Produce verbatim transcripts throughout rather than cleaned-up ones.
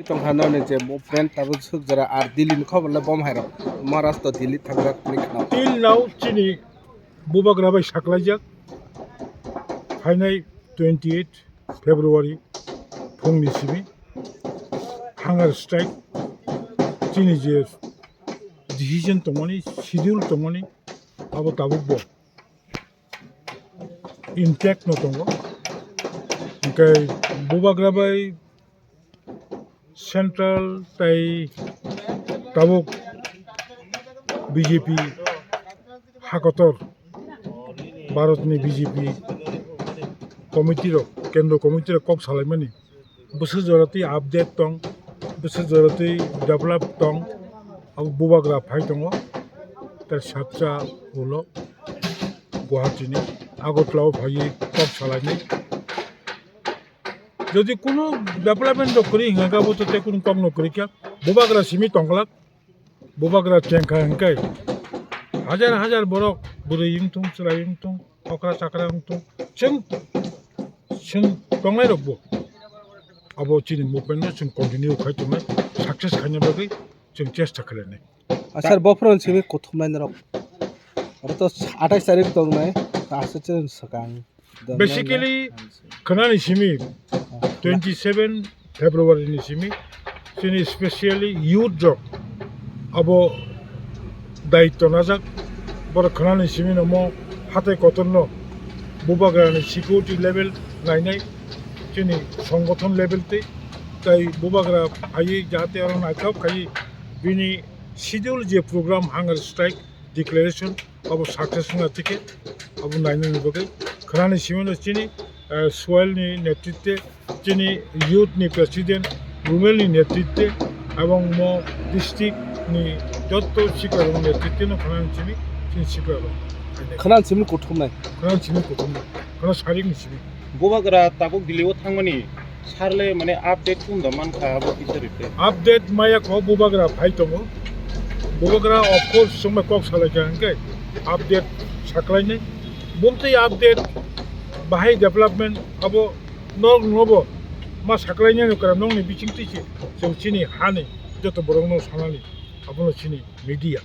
Tongkha noni je movement tabuk swk jora ar Delhi ni khobor le bom hai rok. Maharashtra Delhi thangjak ni khna. Till now chini bubagra bai saklaijak. Phainai twenty eight February phungni simi hunger strike chini je decision tongmani, schedule tongmani abo tabuk bo intact no tongo. Hingke bubagra bai central tai tabuk B J P hakotor Bharatni B J P committee rok, kendro committee rok kok salaimani. Bwswk jora twi update tong, bwswk jora twi develop tong, abo bubagra phai tongo. Ter sapsa ulo Guwahati ni Agartala o phaiwi kok salainai. Jodi kuno development rok kwrwi hwnka khe abo to tei kuno kok no kwrwi kha. Bubagra simi tongglak. Bubagra chengkha hingkai hajar hajar borok bwrwi wngthung, chwrai wngthung, okra chakra wngthung, chwng, chwng tongnai rokbo abo chini movement no chwng continue khai tongnai, success khaina bagwi chwng chesta khlainai. Sir, bophron simi kuthumnai norok. Oro to atais tarik tongnai, aswk chwng swkang. Basically, khwnani simi twenty seven February ni simi chini specially youth rok abo daityo najak. Borok khwnani simi no mo hatai kotor no bubagra ni security level nainai chini songothon level tei tai bubagra phaiwi jahate oro naithok khai bini schedule je program hunger strike declaration abo success wngna thikhe abo nainani bagwi khwnani simi no chini, eh, Suhail ni netritwe, chini youth ni president Rumel ni netritwe, ebong mo district ni jotto sikla rok ni netritwe no khwnani simi chini sikla rok. Khwnani simi kuthumnai. Khwnani simi kuthumnai. Khwna sarik ni simi. Bubagra tabuk Delhi o thangmani sarle mane update chum da mankha abo kisa reply. Update maya kho bubagra phai tongo. Bubagra of course chwngno kok salai kha hwnkhe update saklainai. Bumtwi update bahai development abo nok nobo ma saklainai no kra nokni bising twi se chwng chini hani joto borok no sanani abono chini media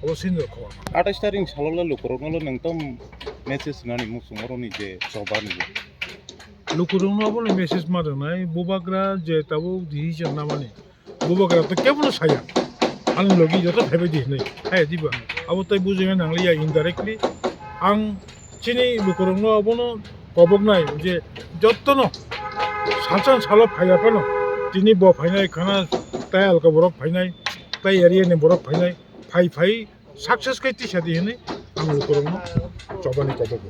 abo sini rok khobor. Atais tarik ni salo le lukurok no le nang tam message nani muchung oro ni je choba ni. Lukurokno abono message ma rwnai, bubagra je tabuk decision namani, bubagra to kebono saya, ani logi joto phaibai di hinwi, hai diba, abo tai bujina nangliya indirectly. Ang chini lukurokno abono koboknai je jotono salsa salo phaiya phano, tini bo phainai khana tai alka borok phainai, tai area ni borok phainai, phai phai success khe tisa di hinwi ang lukurokno chobani kobogo.